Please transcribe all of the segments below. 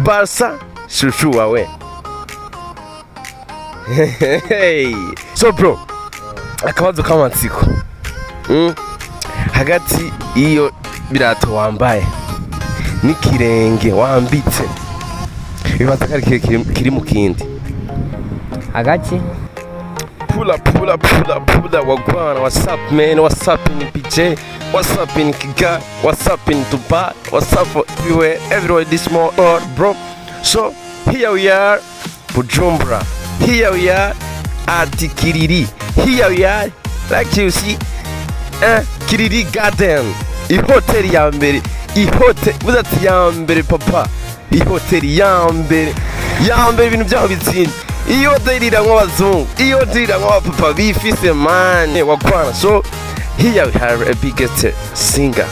Barca chouchou wawe. Hey. So bro, akabazo k'amatsiko. Hagati y'iyo birato wambaye n'ikirenge wambitse, bibaza ko ari ikihe kiri mu kindi? Hagati Pull up, pull up, pull up, pull up. Wagwan, what's up, man? What's up in PJ? What's up in Kigali? What's up in Dubai? What's up for everywhere, everywhere this small world, bro. So here we are, Bujumbura. Here we are at Kiriri. Here we are, like you see, Kiriri Garden. Ihoteli ya mbere, ihote, buze ati ya mbere papa. Ihoteli ya mbere, ya mbere, ibintu byaho bitsinda. Iyi hoteli iramwo abazungu, iyi hoteli iramwo abapapa bifise, man, wagwan. So here we have a biggest singer.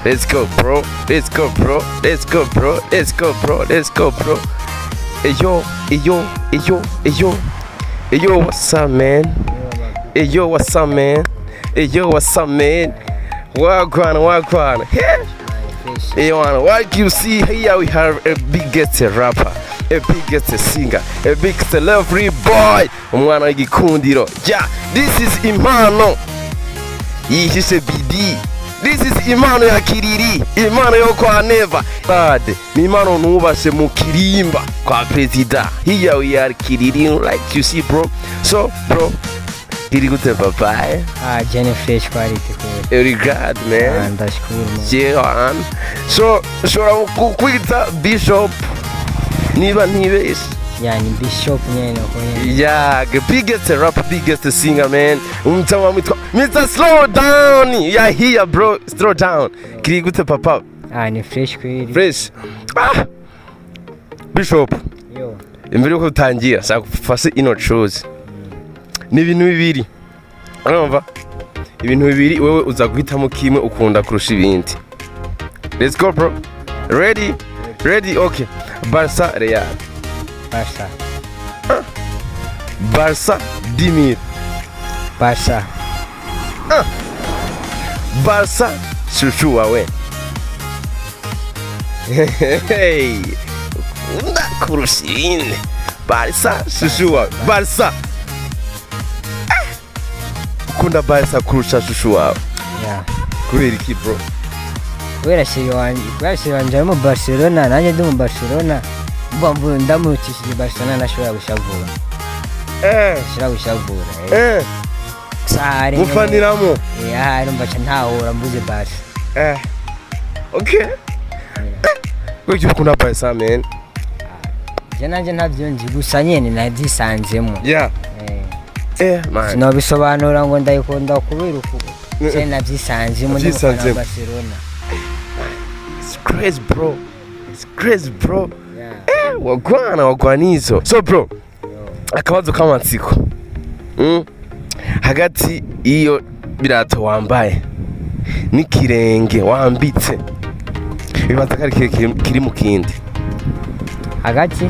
Let's go, bro. Let's go, bro. Let's go, bro. Let's go, bro. Let's go, bro. Eyo, eyo, eyo, eyo. Eyo, what's up, man? Eyo, what's up, man? Eyo, what's up, man? Wagwan, wagwan. Yeah. Hey, man, what you see here, we have a biggest rapper, a biggest singer, a big celebrity boy, umwana w'igikundiro. Yeah, this is impano yihishe BD. This is impano ya Kiriri, impano yo kwa Neva. Bad, ni impano nubashe mu kirimba kwa prezida. Here we are, Kiriri, like you see, bro. So, bro, kiri gute papa? Eh? Ah, je ni fresh quality kweli. Very glad, man. Ah, ndashukuru Mungu. Yeah, so ushobora kukwita Bishop niba ntibeshye? Yani Bishop nyene uko nyene. Yeah, the biggest rapper, biggest singer, man, umutama witwa Mr Slow Down. Yeah, here, bro, slow down. Kiri gute papa? Ah, ni fresh kweli. Fresh. Ah, Bishop. Yo. Imbere yuko utangira, shaka ufashe ino choose. Ni ibintu bibiri, urumva, ibintu bibiri, wewe uza guhitamo kimwe ukunda kurusha ibindi. Let's go, bro. Ready, ready? Okay. Barca, Real? Barca. Barca, Dimir? Barca. Barca chouchou wawe. Hey, ukunda kurusha ibindi, Barca chouchou wawe? Barca. Ah! Ukunda Barca kurusha chouchou wawe? Yeah. Kubera iki, bro? Kubera chéri wanje ari mu Barcelona, nanjye ndi mu Barcelona. Mba mvuye ndamurutishije Barcelona, nashobora gushavura. Ashobora gushavura. Gusa ahari nyene- Mufaniramo. Eh, ahari umva ca ntahura mvuze Barca. Okay, kuki ukunda Barca, man? Je nanje ntavyo nzi, gusa nyene navyisanzemo. Eh, man. Sinobisobanura ngo ndayikunda kubera uku. Je navyisanzemo, ndi umufana wa Navyisanzemo. Barcelona. It's crazy, bro. It's crazy, bro. Yeah. Wagwana, wagwanizo. So bro, akabazo k'amatsiko. Hagati y'iyo birato wambaye n'ikirenge wambitse, bibaza ko ari ikihe kiri mu kindi? Hagati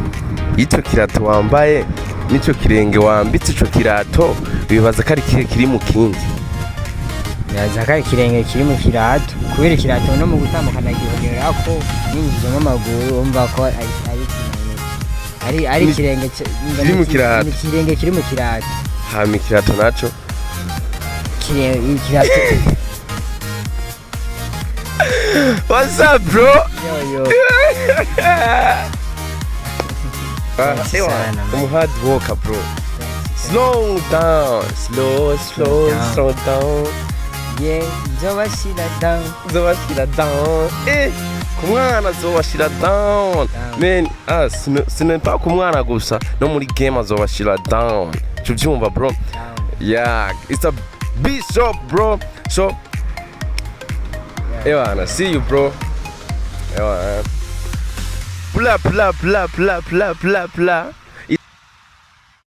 Y'icyo kirato wambaye n'icyo kirenge wambitse ico kirato, bibaza ko ari ikihe kiri mu kindi? Biraza ko ari ikirenge kiri mu kirato, kubera ikirato no mu gutambuka nagihonyorako ninjijemo amaguru, urumva ko ari ikirenge Kiri mu kirato. Ni ikirenge kiri mu kirato. Hama ikirato naco? Ikirato. What's up, bro? Yo yo. Ah, Thanks sana, man. I'm hard worker, bro. Slow down, slow, slow, Down. Slow down. Yeah, nzobashira down. Zobashira down. Ku mwana zobashira down. Down. Man, ah, sino pa ku mwana gusa, no muri game azobashira down. Tuvyumva, bro? Down. Yeah, it's a Bishop, bro. So, ewana, see you, bro. Ewana. Bla bla bla bla bla bla bla.